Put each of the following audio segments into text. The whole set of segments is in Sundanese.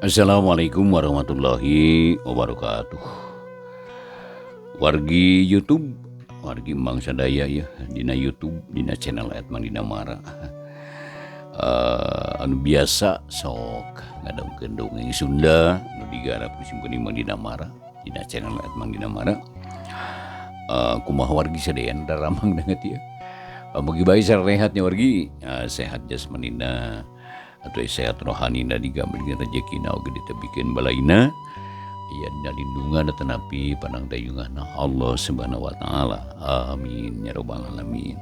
Assalamualaikum warahmatullahi wabarakatuh. Wargi YouTube, wargi Mang Sadaya ya, dina YouTube, dina channel Mang Dina Mara. Anu biasa sok ngadongkeun dongeng Sunda anu digarap ku simkuring Mang Dina Mara dina channel Mang Dina Mara. Kumaha wargi sadayana daramang danget ya. Mugi bae sarehatnya wargi, sehat jasmanina atau sehat rohanina digambarkeun rezekina oge ditebikeun balaina aya dina lindungan tetapi panangtayunganna Allah Subhanahu wa taala. Amin ya rabbal alamin.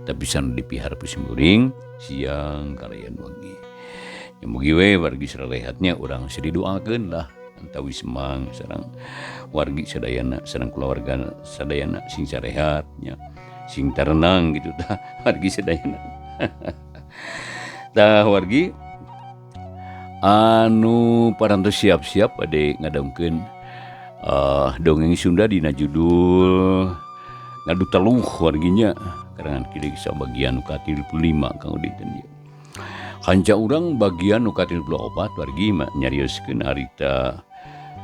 Tapi san dipihar ku simkuring siang kalayan wengi. Ya mugi we wargi sarehatnya urang seri doakeun lah antawis mang sareng wargi sadayana sareng kulawarga sadayana sing sarehat nya sing tarenang gitu tah wargi sadayana. Tah wargi anu parantos siap-siap bade ngadongkeun dongeng Sunda dina judul Ngadu Teluh warginya karangan Ki Desak bagian nu ka-35 kang dinten ieu. Hanca urang bagian nu ka-34 wargi mah nyarioskeun harita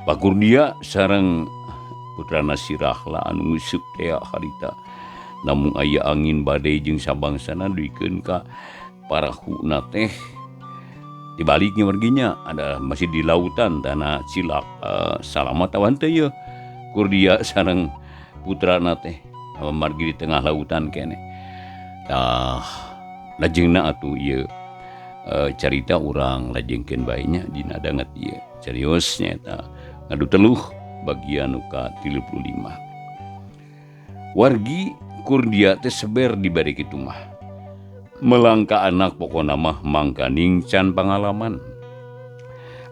Pakurdia sareng putrana Sirahla anu nguseup tea harita. Namung aya angin badai jeung sabangsana duikeun ka parahuna teh dibaliknya warginya ada masih di lautan tanah cilak salamat awan teh ye Kurdia sareng putrana teh margi di tengah lautan keneh. Tah lajengna atuh ieu carita urang lajengkeun bae nya dina danget ieu serius nyaeta Ngadu Teluh bagian nu ka-35. Wargi Kurdia teh seber dibari kitu mah. Melangka anak pokona mah mangkaning can pangalaman.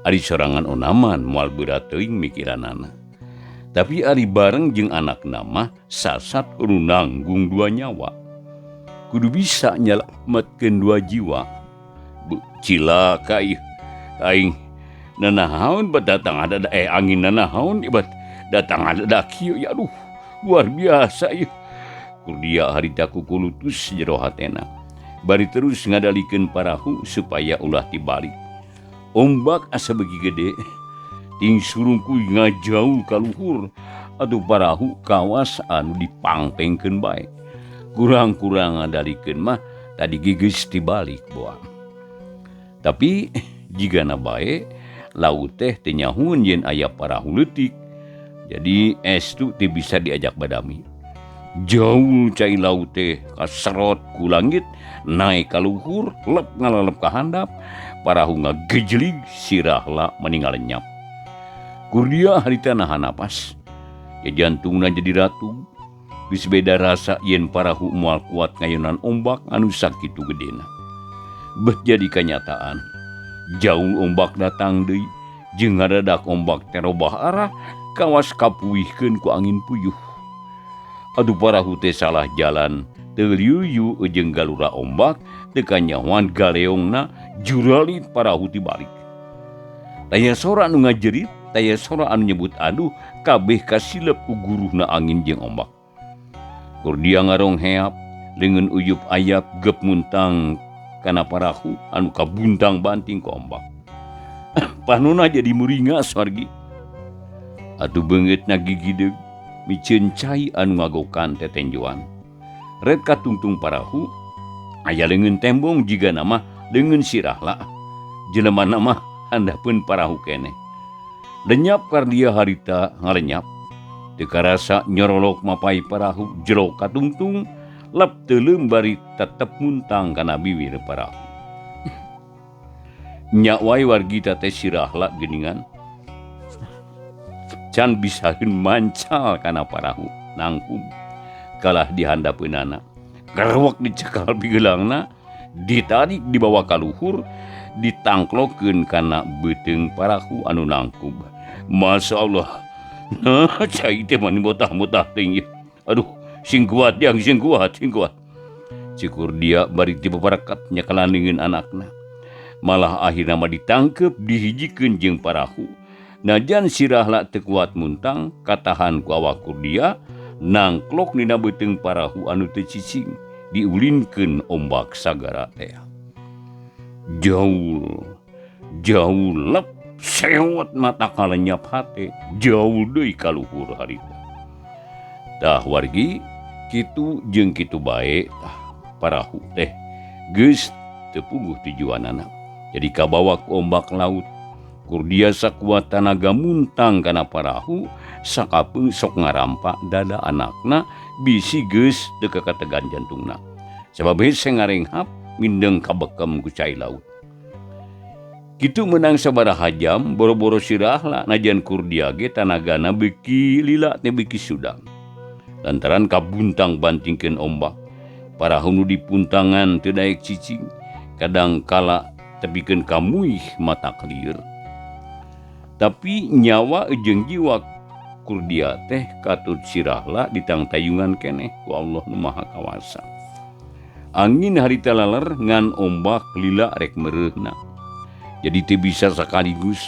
Ari sorangan onaman moal berat teuing mikiranana. Tapi ari bareng jeung anakna mah sasat kudu nanggung dua nyawa. Kudu bisa nyalametkeun dua jiwa. Cilaka ieu aing nanahaon bat datang ada angin nanahaon bat datang ada kieu ya aduh luar biasa ieu. Kurdia harita kukulutus jero hatena. Bari terus ngadalikeun parahu supaya ulah tibalik. Ombak asa beuki gede, ting surungkuy ngajauh ka luhur. Atuh parahu kawas anu dipangpengkeun bae. Kurang-kurang ngadalikeun mah tadi geus tibalik boa. Tapi jigana bae laut teh teu nyahueun yen aya parahu leutik. Jadi estu teu bisa diajak badami. Jauh cai laut teh kaserot ku langit naik ka luhur lep ngalalep ka handap parahu ngagejlig sirahla meninggal lenyap. Kurdia harita nahan napas ya jantungna jadi ratu geus beda rasa yen parahu moal kuat ngayunan ombak anu sakitu gedena. Beuh jadi kanyataan jauh ombak datang deui jeung ngadadak ombak teh robah arah kawas kapuihkeun ku angin puyuh. Aduh parahu teh salah jalan teu liuyu jeung galura ombak teu kanyahoan galeongna juralit parahu tibalik. Taya sora anu ngajerit, taya sora anu nyebut aduh kabeh kasilep ku guruhna angin jeung ombak. Kurdia ngarong heap leungeun uyup ayap gep muntang kana parahu anu kabuntang banting ku ombak. Panona jadi muringas wargi. Atuh beungeutna gigideug miceun cai anu ngagokan tetenjoan. Red katungtung parahu aya leungeun tembong jigana mah leungeun sirahla. Jelema mah handapeun parahu keneh. Lenyap Kardia harita ngalenyap. Teu karasa nyorolok mapai parahu jero katungtung lep teuleum bari tetep muntang kana biwir parahu. Nya wae wargi teh sirahla geuningan. Can bisaeun mancal kana parahu nangkub kalah dihandapeunana. Garwek dicekal pigeulangna ditarik dibawa ka luhur ditangklokeun kana beuteung parahu anu nangkub. Masya Allah. Nah, cai teh mani botah-botah teuing ieu. Aduh, sing kuat yang sing kuat, sing kuat. Cikur dia bari ti paparekat nyakalan leungeun anakna. Malah akhirna mah ditangkep dihijikeun jeung parahu. Najan sirahla teu kuat muntang katahan ku awak Kurdia nangklok dina beuteung parahu anu teu cicing diulinkeun ombak sagara teh. Jauh jauh lep Sewot mata kalenyap hate jauh deui ka luhur harita. Tah wargi kitu jeung kitu bae tah parahu teh geus teu puguh tujuanana. Jadi kabawa ku ombak laut. Kurdia sakuat tanaga muntang kana parahu sakapeung sok ngarampa dada anakna bisi geus teu kakategan jantungna. Sabab hese ngarenghap mindeng kabekem ku cai laut. Kitu meunang sabaraha jam boro-boro sirahla najan Kurdia ge tanagana beuki lila teh beuki sudang. Lantaran kabuntang bantingkeun ombak, parahu nu dipuntangan teu daek cicing, kadang kala tepikeun ka muih mata kelieur. Tapi nyawa jeung jiwa Kurdia teh katut sirahla ditangtayungan keneh ku Allah nu Maha Kawasa. Angin harita laler ngan ombak lila rek meureuhna. Jadi teu bisa sakaligus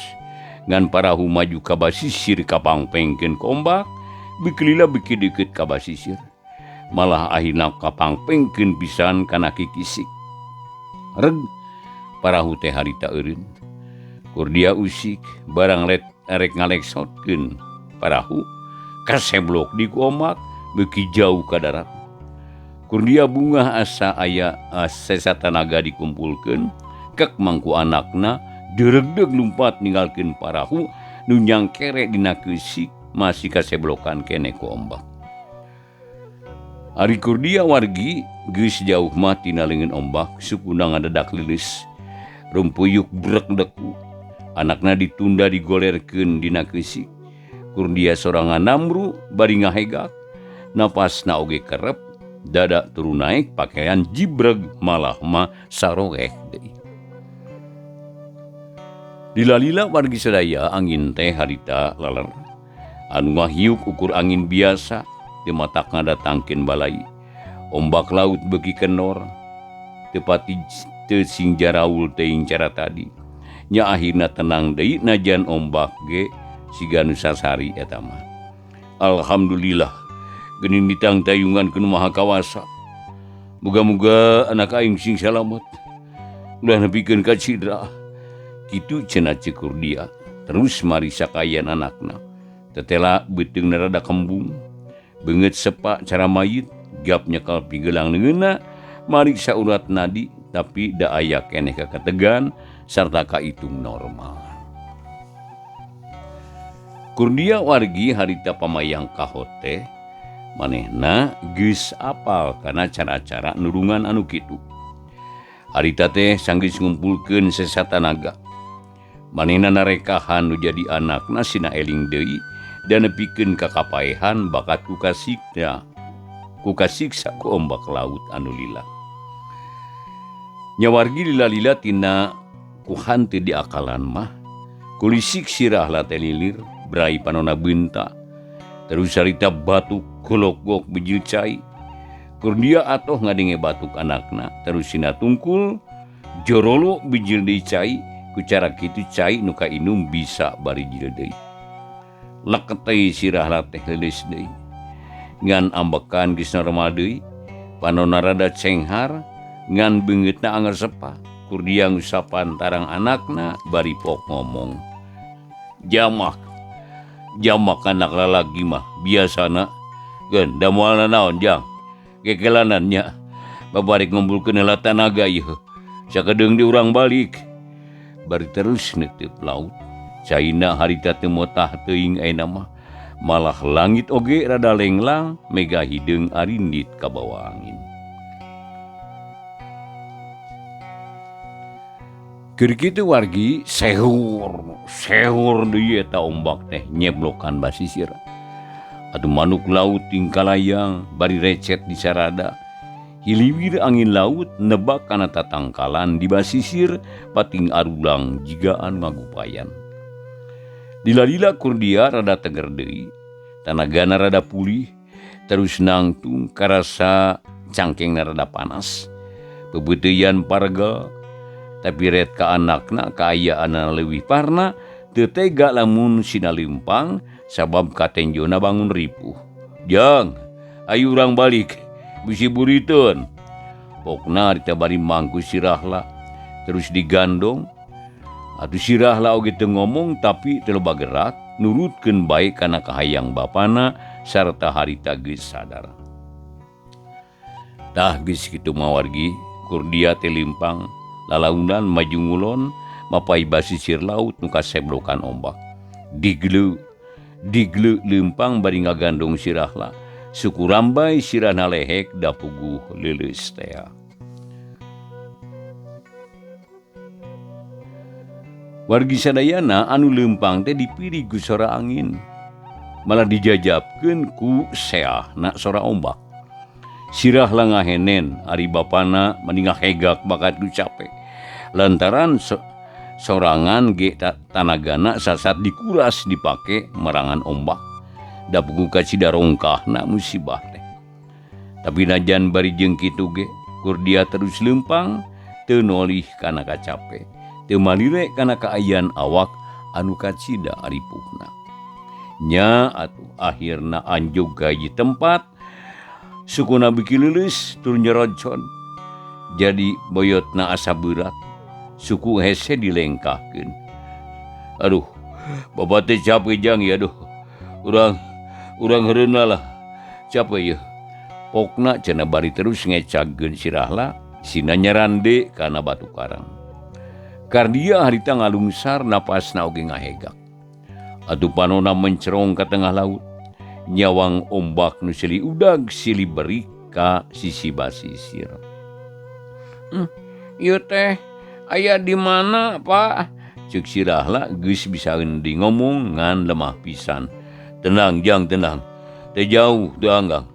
ngan parahu maju ka basisir kapangpengkeun ku ombak, beuki lila beuki deukeut ka basisir. Malah akhirna kapangpengkeun pisan kana kikisik. Reg parahu teh harita eureun. Kurdia usik barang rek ngaleksotkeun parahu kaseblok di ku ombak beuki jauh ka darat. Kurdia bungah asa aya sesa tanaga dikumpulkeun kek mangku anakna deregdeg lumpat ninggalkeun parahu nu nyangkere dina keusik masih kaseblokan keneh ku ombak. Ari Kurdia wargi geus jauh mah tina leungeun ombak sukuna ngadadak leuleus rumpuyuk brek deku. Anakna ditunda digolerkeun dina keusik. Kurdia sorangan namru bari ngahegak, napasna oge kerep, dada turun naik pakaian jibreg malah mah saroeh deui. Lila-lila wargi sadaya angin teh harita laler. Anu ngahiuk ukur angin biasa teu matak ngadatangkeun balai. Ombak laut beuki kenor, teu pati teu sing jaraul teuing cara tadi. Nya akhirna tenang deui najan ombak ge siga nu sasari eta mah. Alhamdulillah geuning ditangtayungan ku Nu Maha Kawasa. Muga-muga anak aing sing salamet. Ulah nepikeun ka cidra. Kitu cenah ceuk Kurdia. Terus marisa kaayaan anakna. Tetela beuteungna rada kembung. Beungeut sepa cara mayit, gap nyekal pigelang leungeunna, mariksa urat nadi tapi da aya keneh kakategan sarta kaitung normal. Kurdia wargi harita pamayang kahote manehna geus apal kana cara-cara nurungan anu kitu. Harita teh sanggeus ngumpulkeun sesa tanaga. Manehna narekahan nu jadi anakna sina eling deui dan nepikeun ka kapaehan bakat ku kasiksa ku ombak laut anu lila. Nya wargi lila-lila tina kuhan teu diakalan mah kulisik sirahla teh lilir brai panona beunta terus harita batuk golok-gok bijil cai. Kurdia atoh ngadenge batuk anakna terus sina tungkul jorolo bijil deui cai. Ku cara kitu cai nu kainum bisa bari jil deui. Leketei sirahla teh leuleus deui. Ngan ambekan geus normal deui, panona rada cenghar ngan beungeutna anger sepa. Kurdia ngusapan tarang anakna bari pok ngomong. Jamak jamak anak lalaki mah biasana geun da moal nanaon jang. Kekelanan nya babarik ngumpulkeun heula tanaga ieu. Sakedeung di urang balik. Bari terus neuteup laut. Caina harita teu motah teuing ayeuna mah. Malah langit oge rada lenglang mega hideung arindit ka bawa angin. Keur kitu wargi sehur sehur deui eta ombak teh nyeblokan basisir. Atuh manuk laut tingkalayang bari recet di sarada. Hiliwir angin laut nebak kana tatangkalan di basisir pating arulang jigaan ngagupayan. Lila-lila Kurdia rada teger deui, tanagana rada pulih, terus nangtung karasa cangkengna rada panas. Peupeuteuyan pargel, tapi ret ka anakna kaayaanna leuwih parna, teu tega lamun sina leumpang sabab katenjona bangun ripuh. Jang, ayu urang balik. Bisi buriteun. Pokna harita bari mangku sirahla terus digandong. Atuh sirahlah oge teu ngomong tapi teu loba gerak nurutkeun bae kana kahayang bapana sarta harita geus sadar. Tah geus kitu mah wargi Kurdia teh lempang lalaunan maju ngulon mapai basisir laut nu kaseblokan ombak. Digleu digleu lempang bari ngagandong sirahla. Suku rambai sirahna lehek da puguh leuleus tea. Wargi sadayana anu lempang teh dipilih ku sora angin. Malah dijajabkeun ku seahna sora ombak. Sirahla ngahenen ari bapana mani ngahegak bakat ku capek. Lantaran sorangan ge tanagana sasat dikuras dipake merangan ombak. Da puguh kacida rongkahna musibah teh. Tapi najan bari jeung kitu ge Kurdia terus lempang teu nolih kana kacape. Teu malire kana kaayaan awak anu kacida aripuhna. Nya atuh akhirna anjog ka hiji tempat sukuna beuki leuleus tur nyerodcon. Jadi boyotna asa beurat. Suku hese dilengkahkeun. Aduh, bapa teh capek jang ya aduh. Urang heureunna lah. Capek yeuh. Pokna cenah bari terus ngecagkeun sirahla sina nyarande kana batu karang. Kardia harita ngalungsar napasna oge ngahegak. Atuh panona mencerong ka tengah laut. Nyawang ombak nu silih udag silih beri ka sisi basisir. Ieu teh aya di mana, Pak? Ceuk sirahla geus bisa di ngomong ngan lemah pisan. Tenang jang tenang. Teu jauh teu anggang.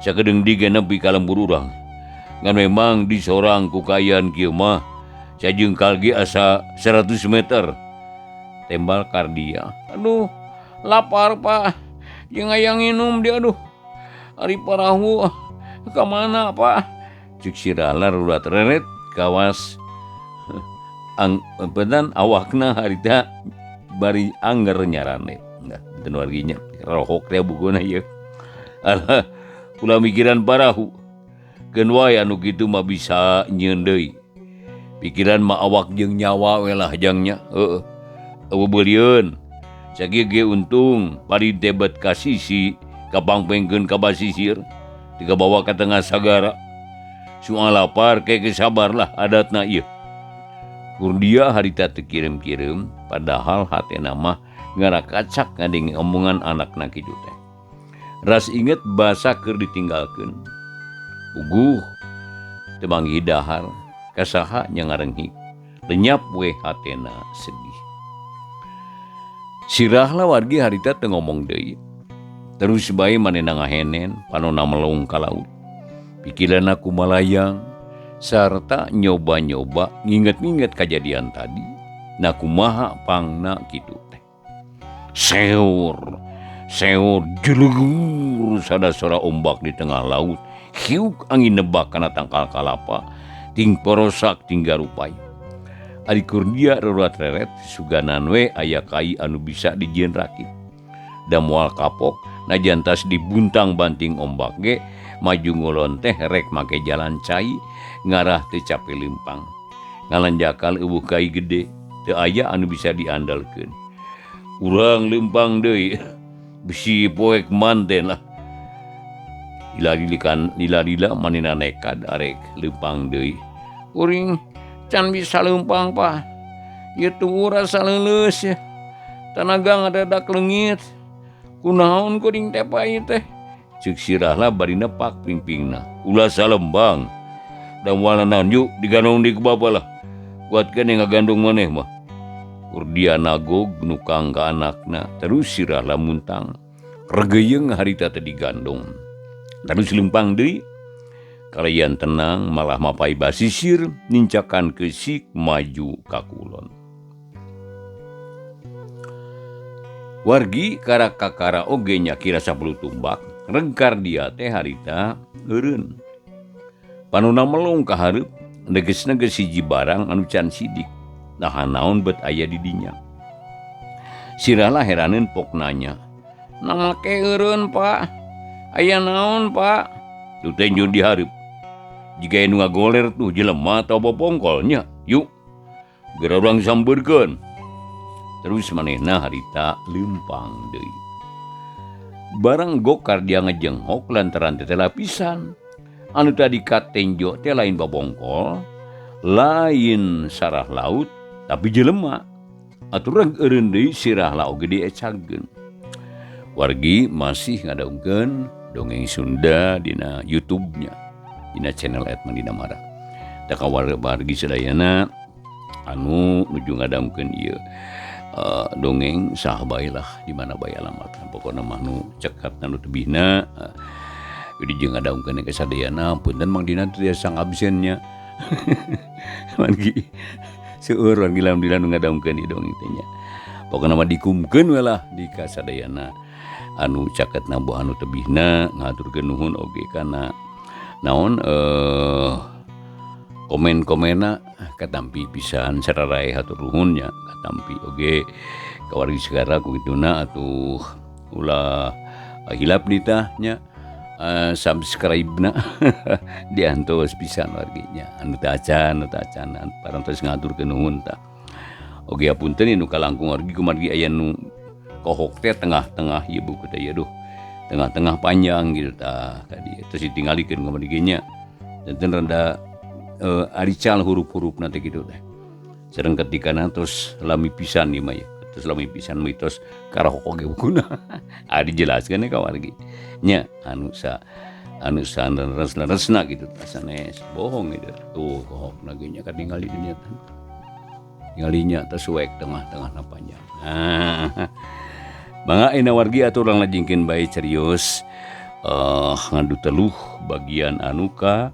Sakedeung dige nepi ka lembur urang. Ngan memang di sorang ku kaayaan kieu mah sajengkal ge asa 100 meter. Tembal Kardia. Aduh, lapar Pak. Jeung hayang nginum dia aduh. Ari parahu ka mana Pak? Ceuk sirahla rurat reret kawas ang pedan awakna harita bari angger nyarane. Nah, teu warginya rohok teh buguna ieu. Alah, ulah mikiran parahu. Keun wae anu kitu mah bisa nyieun deui. Pikiran mah awak jeung nyawa we lah jangnya. Heeh. Eueuh beulieun. Sakieu ge untung bari debet ka sisi kapangpengkeun ka basisir dibawa ka tengah sagara. Soal lapar ke sabarlah adatna ieu. Kurdia harita teu kirim-kirim padahal hatena mah ngarakacak ngadenge omongan anakna kitu teh. Ras inget basa keur ditinggalkeun. Puguh teu manggih dahar kasaha nya ngarenghik. Lenyap we hatena sedih. Sirahla wargi harita teu ngomong deui. Terus bae manehna ngahenen panona melong ka laut. Pikiranna kumalayang sarta nyoba-nyoba nginget-nginget kajadian tadi. Na kumaha pangna kitu teh. Seur, seur jelegur sada sora ombak di tengah laut. Hiuk angin nebak kana tangkal kalapa, ting porosak ting garupai. Ari Kurdia rurat reret suganan we aya kai anu bisa dijieun rakit. Da moal kapok najan tas dibuntang-banting ombak ge maju ngulon teh rek make jalan cai ngarah teu cape lempang. Ngalanjakal eueuh kai gede teu aya anu bisa diandalkeun. Urang lempang deui bisi poek manten lah. Lila-lilikan lila-lila manehna nekad arek lempang deui. Kuring can bisa lempang Pak. Ieu tuur asa leuleus ya. Tanaga ngadadak leungit. Kunaon kuring teh Pak ieu teh? Ceuk sirahla bari nepak pingpingna. Ulah salembang. Da moal naon yuk digandong deui ku bapa lah. Kuatkeun ngagandong maneh mah. Kurdia nagog nukang ka anakna terus sirahla muntang. Regeyeng harita teh digandong. Terus lempang deui. Kalayan tenang malah mapai basisir nincakan kesik maju ka kulon. Wargi karakakara oge nya kira 10 tumbak rengkar dia teh harita eureun. Panona melong ka hareup neges-neges hiji barang anu can sidik. Nah naon bet aya di dinya. Sirahlah heraneun pok nanya. Namake eureun Pak. Aya naon Pak? Tuh teh nyun di hareup. Jika anu ngagoler tuh jelema atau bopongkolnya. Yuk. Geura urang sambeurkeun. Terus manehna harita leumpang deui. Barang gokar dia ngejenghok lantaran tetela pisan. Anu tadi katenjo teh lain babongkol, lain sarah laut, tapi jelema. Atuh reg eureun deui sirah laut oge diecagkeun. Wargi masih ngadaungkeun dongeng Sunda dina YouTube-nya, dina channel @mandinamara. Tah wargi sadayana anu nuju ngadaungkeun ieu dongeng sah bae lah di mana bae alamatna, pokona mah nu cekap nu tebihna. Jadi jeung ngadaungkeun ka sadayana, punten Mang Dina teu tiasa ngabsennya. Wargi seueur wargi alhamdulillah nu ngadaungkeun ieu dongeng teh nya. Pokona mah dikumkeun we lah di kasadayana anu caketna buah anu tebihna, ngaturkeun nuhun oge kana naon komen-komenna katampi pisan sararae hatur nuhun nya, katampi oge ka wargi segara ku kituna atuh ulah hilap ditah nya. Subscribe-na diantos pisan warginya anu teu acan, anu teu acan parantos ngaturkeun nuhun tah. Oge apunten nu kalangkung wargi kumargi aya nu kohok teh tengah-tengah ieu buku teh ieu duh tengah-tengah panjang gitu tah ka dieu terus ditinggalikeun kumargi nya janten rada arical huruf-hurufna teh kitu teh. Sareng ketikana terus lami pisan ieu mah ya. Terus lami pisan mitos karahok oge bukuna. Ah dijelaskeun ka wargi nya anu sa anu sanes-leresna gitu sanes bohong gitu. Tuh kohokna ge nya katingali di dinya teh. Tingalinya teh suek tengah-tengahna panjang. Nah, mangga ayeuna wargi atuh urang lajengkeun bae serius ngadu teluh bagian anu ka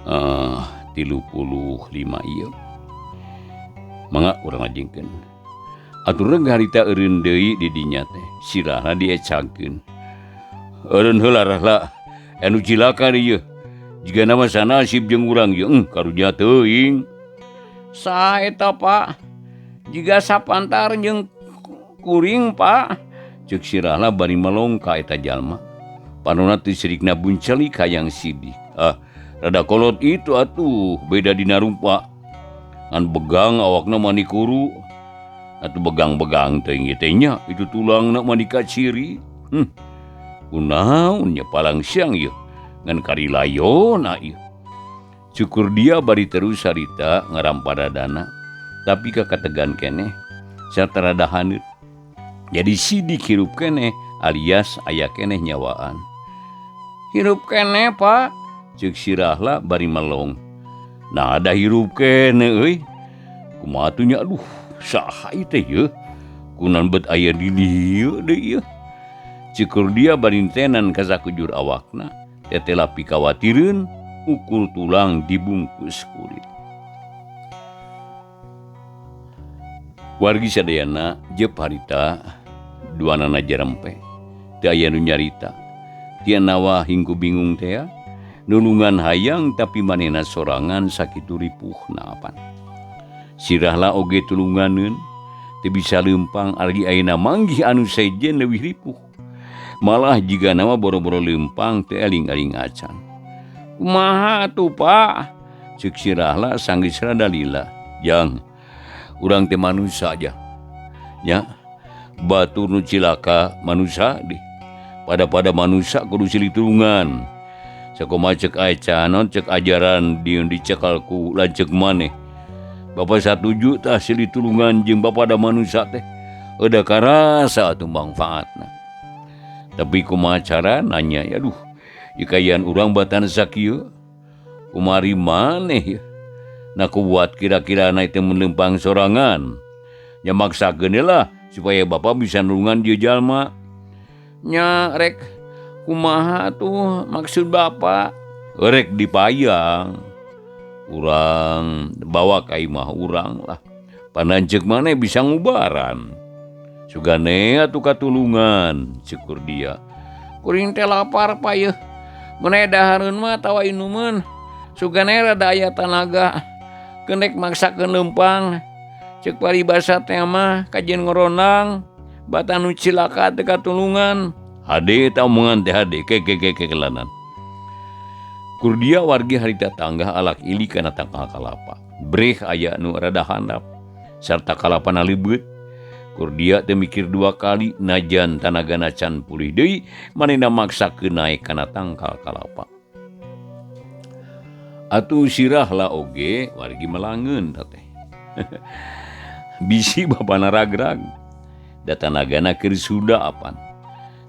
35 ieu. Mangga urang lajengkeun. Atur harita eureun deui di dinya teh sirahna diecagkeun. Eureun heula lah anu cilaka ieu. Jiga nama sanasib jeung urang ieu karunya teuing. Saha eta Pak? Jiga sapantar jeung kuring Pak. Ceuk sirahna bari melong ka eta jalma. Panonna teh sirikna buncelik hayang sidik. Ah, rada kolot itu atuh beda dina rupa. Ngan begang awakna mani kuru. Atuh begang-begang teuing ieu teh nya, itu tulangna mani kaciri. Kunaon nya palang siang ieu ngan karilayona ieu. Cukur dia bari terus harita ngarampadadana, tapi kakategan keneh sarta rada haneut. Jadi sidik hirup keneh alias aya keneh nyawaan. Hirup keneh Pak, ceuk sirahla bari melong. Nah ada hirup keneh euy. Kumaha atuh nya aduh. Saha ieu teh yeuh? Kunaon bet aya di dieu deui yeuh? Cukur dia bari tenan ka sakujur awakna, tetela pikawatireun ukur tulang dibungkus kulit. Wargi sadayana jep harita duanana jarempe. Teu aya nu nyarita. Tianawa hingku bingung teh nulungan hayang tapi manehna sorangan sakitu ripuhna apan. Sirahla oge tulunganeun teu bisa leumpang ari ayeuna manggih anu sejen leuwih ripuh. Malah jiga nama boro-boro leumpang teu eling-eling acan. Kumaha atuh Pak? Ceuk sirahla sanggeus rada lila. Jang, urang teh manusa aja. Nya, batur nu cilaka manusa deh. Pada-pada manusa kudu silih tulungan. Sakumaha ceuk acan, ceuk ajaran dieun dicekal ku lanceuk maneh. Bapak satuju tah silih tulungan jeung bapada manusa teh. Eueuh karasa atuh mangfaatna. Tapi kumaha cara nanya ya aduh, ikayaan urang batan sakieu. Kumari maneh ya. Nah kuat kira-kira na teh mun leumpang sorangan. Nya maksakeun lah supaya bapak bisa nulungan dieu jalma. Nya rek kumaha tuh maksud bapak? Rek dipayang. Urang bawa ka imah urang lah. Pananceuk maneh bisa ngubaran. Sugane atuh katulungan syukur dia. Kuring teh lapar payeuh. Mun aya dahareun mah atawa inumeun. Sugane rada aya tanaga. Keun rek maksakeun leumpang. Ceuk paribasa teh mah kajeun ngorondang. Batan nu cilaka teh katulungan. Hade eta omongan teh hade ke ke ke ke kelanan. Kurdia wargi harita tanggah alak ili kana tangkal kalapa. Breh aya nu rada handap. Sarta kalapana leubeut. Kurdia teu mikir dua kali najan tanagana can pulih deui manehna maksakeun naek kana tangkal kalapa. Atuh sirahlah oge wargi melangeun teh. Bisi bapana ragrag. Da tanagana keur suda apan.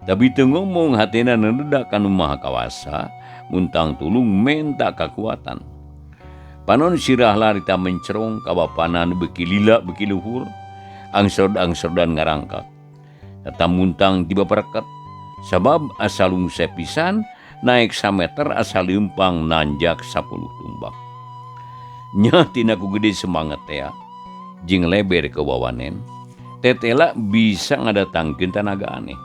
Tapi teu ngomong hatena nenedak ka Nu Maha Kawasa, muntang tulung menta kakuatan. Panon sirahlah harita mencerong ka bapana nu beuki lila beuki luhur. Angsod-angsodan ngarangkak. Tata muntang tiba pereket. Sabab asa lungse pisan naek sameter asa leumpang nanjak 10 tumbak. Nya tina ku gede semangat tea jeung leber kewawanen. Tetela bisa ngadatangkeun tanaga aneh.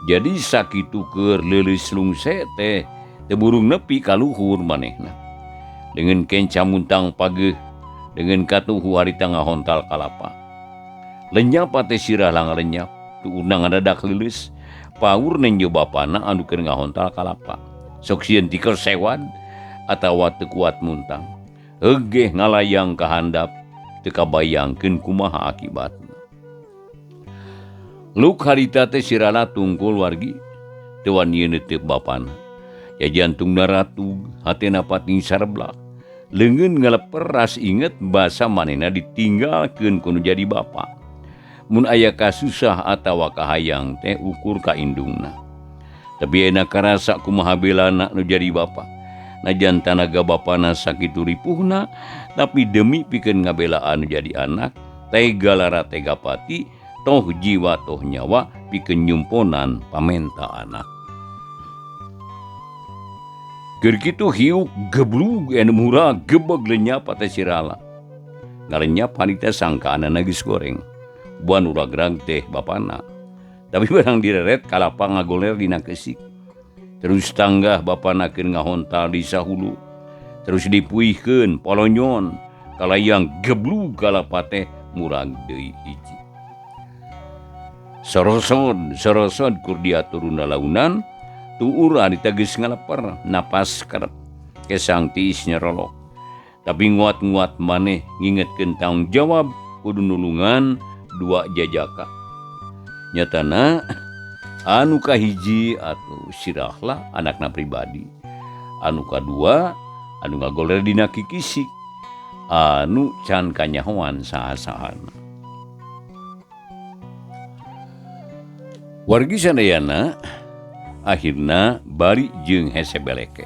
Jadi sakitu keur leuleus lungse teh teu burung nepi ka luhur manehna. Dengan kenca muntang pageuh dengan katuhu harita ngahontal kalapa. Lenyap ate sirah lang lenyap, tuurna ngadadak leuleus, paur nenjo bapana anu keur ngahontal kalapa. Sok sieun tiker sewad atawa teu kuat muntang. Heugeh ngalayang ka handap, teu kabayangkeun kumaha akibatna. Luk harita teh sirahna tungkul wargi, teu wani neuteup bapana. Ya jantungna ratug, hatena pating sareblak. Leungeun ngaleperas inget basa manehna ditinggalkeun ku nu jadi bapa. Mun aya kasusah atawa kahayang teh ukur ka indungna. Tapi enak karasa kumaha belana nu jadi bapa. Najan tanaga bapana sakitu ripuhna, tapi demi pikeun ngabelaan nu jadi anak, tega lara tega pati, toh jiwa toh nyawa pikeun nyumponan pamenta anak. Keur kitu hiuk geblug anu murah gebeg lenyap teh sirala. Ngalenyap harita sangkaanana geus goreng. Buan uragrag teh bapana. Tapi barang direret kalapa ngagoler dina kesik. Terus tanggah bapana keur ngahontal di sahulu. Terus dipuihkeun polonyon kalayang geblug kalapa teh murag deui hiji. Sorosod sorosod kur diatur launan tuur harita geus ngaleper napas kerep kesang tiis nyerolok. Tapi nguat-nguat maneh ngingetkeun tanggung jawab kudu nulungan dua jajaka. Nyatana anu kahiji atuh sirahlah anakna pribadi. Anu kadua anu ngagoler dina kikisik anu can kanyahoan saha-sahana. Wargi sadayana akhirna bari jeung hese beleke.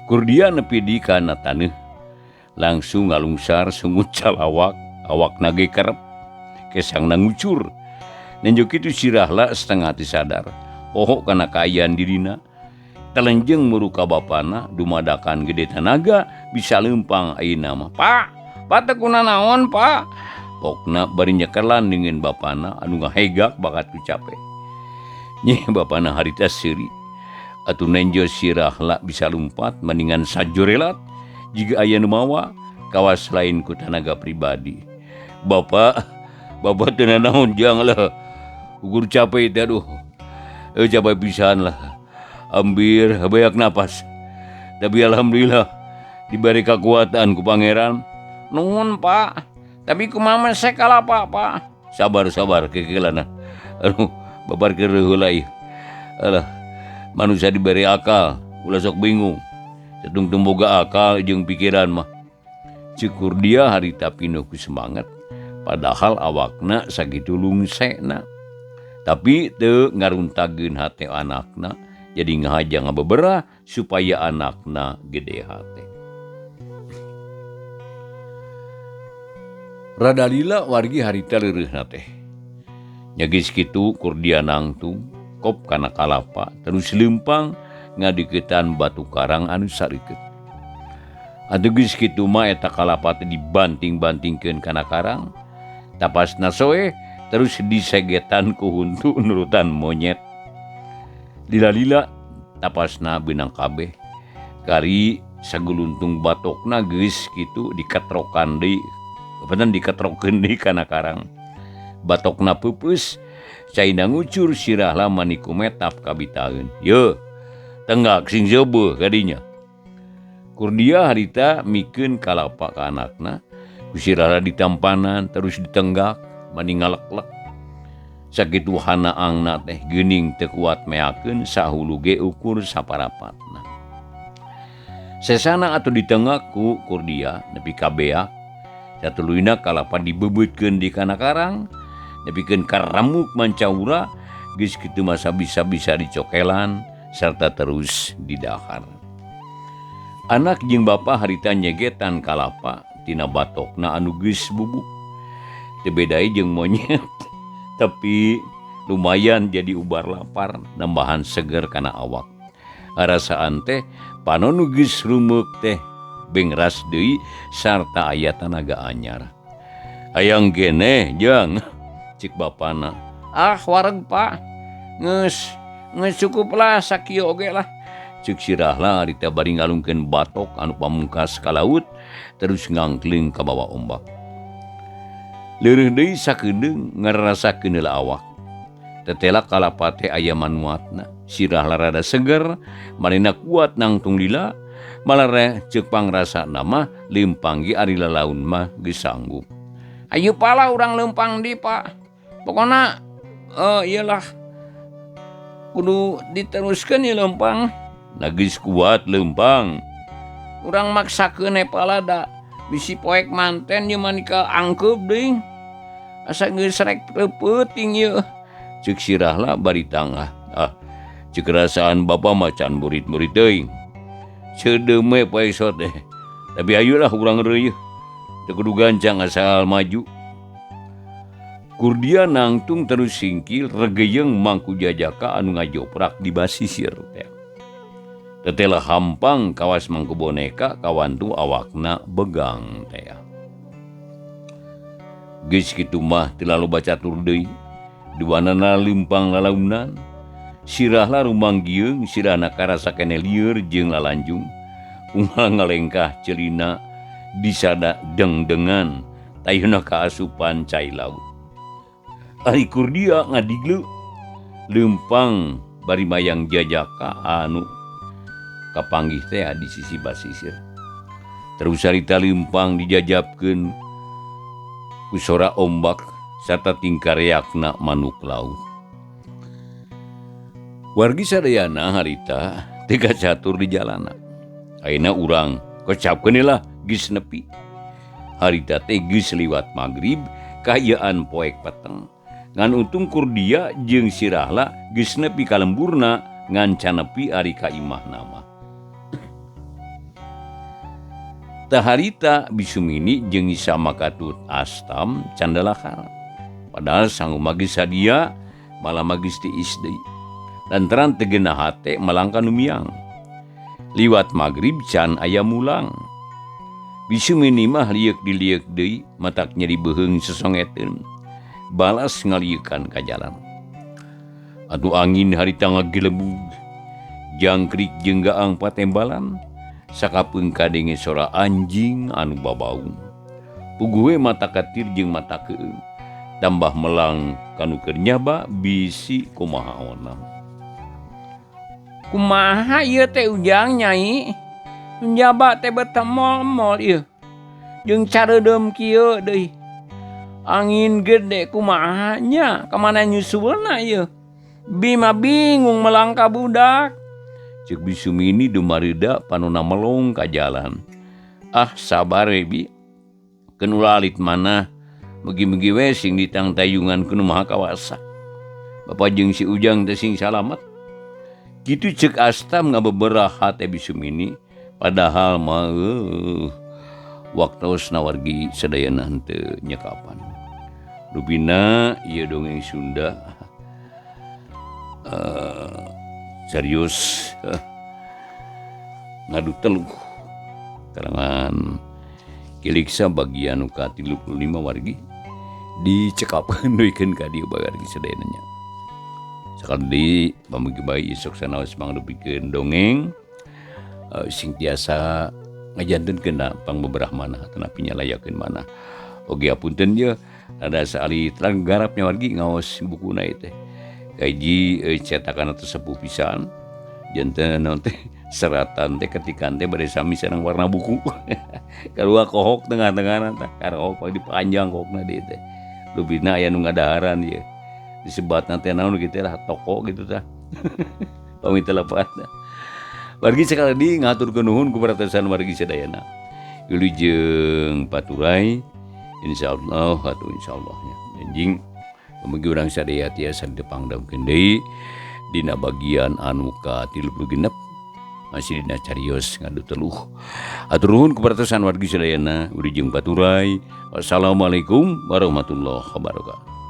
Kurdia nepi di kana taneuh langsung ngalungsar sungut calawak awakna ge kerep kesangna ngucur. Nenjo kitu sirahla setengah hati sadar poho kana kaayaan dirina. Telenjeng muru ka bapana dumadakan gede tanaga bisa leumpang ayeuna mah. Pak, pak teu kunanaon pak? Pokna bari nyekelan dengan bapana anu ngahegak bakat ku capek. Nyeh bapana harita seuri. Atuh nenjo sirahla bisa lumpat mendingan sajorelat jiga aya nu mawa kawas lain ku tanaga pribadi. Bapak, bapak teu nanaon jang lah. Ukur capek teh aduh. Capek pisan lah. Ambir banyak napas. Tapi alhamdulillah diberi kekuatan ku pangeran. Nuhun pak. Tapi kumaha mah saya kalah pak, pak. Sabar sabar kekelana. Aduh, babar keur heula ieu. Alah, manusia diberi akal, ulah sok bingung. Satungtung boga akal jeung pikiran mah. Cukur dia harita pinuh ku semangat, padahal awakna sakitu lungsena. Tapi teu ngaruntageun hate anakna, jadi ngahaja ngabeberah supaya anakna gede hate. Rada lila wargi harita leureuhna teh. Nya geus kitu Kurdia nangtung kop kana kalapa terus leumpang ngadeuketan batu karang anu sareukeut. Atuh geus kitu mah eta kalapa teh dibanting-bantingkeun kana karang. Tapasna soeh terus disegetan ku huntu nurutan monyet. Lila-lila tapasna beunang kabeh. Kari saguluntung batokna geus kitu diketrokan deui. Kebetulan diketrokeun deui kana karang. Batokna peupeus, caina ngucur sirah lama niku metap kabitaeun. Yeuh, tenggak sing seubeuh kadinya. Kurdia harita mikeun kalapa ka anakna, Ku sirahla ditampanan terus ditenggak mani ngaleklek. Sakitu hanaangna teh geuning teu kuat meakeun sahulu ge ukur saparapatna. Sesana atuh ditenggak ku Kurdia nepi ka beak. Satuluyna kalapa dibeubeutkeun di kana karang nepikeun ka remuk mancaura geus kitu mah bisa-bisa dicokelan serta terus didahar. Anak jeung bapa harita nyegetan kalapa tina batokna anu geus bubuk. Teu bedai jeung monyet tapi lumayan jadi ubar lapar nambahan seger kana awak. Rasaan teh panon nu geus rumeuk teh bengras deui sarta aya tanaga anyar. Hayang geneh jang cik bapana. Ah wareg Pak. Geus geus cukuplah sakieu oge lah. Cek sirahla harita bari ngalungkeun batok anu pamungkas ka laut terus ngangkling ka bawa ombak. Leureuh deui sakedeung ngarasakeun heula awak. Tetela kalapa teh aya manuatna. Sirahla rada seger, manehna kuat nangtung lila, malah ceuk pangrasana mah leumpang ge ari lalaun mah geus sanggup. Ayo pala urang leumpang di Pak. Pokona ieu lah kudu diteruskeun ieu leumpang. Nah geus kuat leumpang. Urang maksakeun pala da bisi poek manten ieu mah ka angkeub deui. Asa geus rek peuting ieu. Ceuk sirahla bari tangah. Ah, ceuk rasaan bapa mah can murid-murid teuing. Ceudeum we poe esot teh. Tapi hayulah urang reueuh. Teu kudu gancang asal maju. Kurdia nangtung terus singkil regeyeng mangku jajaka anu ngajoprak di basisir teh. Tetela hampang kawas mangku boneka kawantu awakna begang teh. Geus kitu mah teu loba catur deui. Duanana leumpang lalaunan. Sirahla rumanggieung sirahna karasa keneh lieur jeung lalanjung. Unggal ngalengkah celina disada dengdengan tayuna kaasupan cai laut. Ari Kurdia ngadigleu leumpang bari mayang jajaka anu kapanggih teh di sisi basisir. Terus harita leumpang dijajabkeun ku sora ombak sarta tingkah reakna manuk laut. Wargi sadayana harita teu kacatur di jalana. Ayeuna urang kecapkeun lah geus nepi. Harita teh geus liwat magrib kaayaan poek peteng. Ngan untung Kurdia jeung sirahla geus nepi ka lemburna ngan can nepi ari ka imahna mah. Tah harita Bisumini jeung sama katut Astam candalakar. Padahal sangu magis sadia malah magis tiis deui. Lantaran teu genah hate malangka nu miang. Liwat magrib can aya mulang. Bisumini mah lieuk dilieuk deui matak nyeri beuheung sesongeteun. Balas ngalieukan ka jalan. Atuh angin harita ngagelebug. Jangkrik jeung gaang patembalan. Sakapeung kadenge sora anjing anu babaung. Puguh we mata katir jeung mata keung. Tambah melang kanu keur nyaba bisi kumaha onang. Kumaha ieu teh Ujang Nyai? Nyaba teh betemol-mol ieu. Jeung careudem kieu deui. Angin gede kumaha nya kamana nyusulna ieu? Bima bingung melang ka budak. Ceuk Bisumini dumareuda panona melong ka jalan. Ah sabar we bi. Keun ulah alit manah mugi-mugi we sing ditangtayungan ku Nu Maha Kawasa. Bapa jeung si Ujang teh sing salamet. Kitu ceuk Astam ngabeberah hate Bisumini padahal mah waktosna wargi sadayana henteu nyekapan. Rupina ieu dongeng Sunda serius ngadu teluh kalangan Kiliksa bagian nu ka-35 wargi dicekapkeun duikeun ka dieu wargi sadayana nya. Sakali deui pamugi bae isuk sanaos mangrupikeun dongeng sing tiasa ngajantenkeun pangbeberah manah atanapi nyalayakeun manah. Oge apunten ieu rada saali terang garapnya wargi ngaos bukuna ieu teh. Kahiji cetakan atau sepuh pisan janten naon teh Seratan teh ketikan teh bade sami sareng warna buku. Kadua kohok tengah-tengahna tah, karohok dipanjang kohokna dieu teh. Leuwihna aya nu ngadaharan ieu. Disebatna teh naon kitu lah, toko gitu tah. Pami teu lepat. Wargi sekali deui ngahaturkeun nuhun ku perhatosan wargi sadayana. Wilujeng paturay insyaallah atuh insyaallah nya. Anjing mugi urang sadaya tiasa ditepangdamkeun deui dina bagian anu ka-36 masih dina carios ngadu teluh. Hatur nuhun ku perhatosan wargi sadayana. Wilujeng paturay. Wassalamualaikum warahmatullahi wabarakatuh.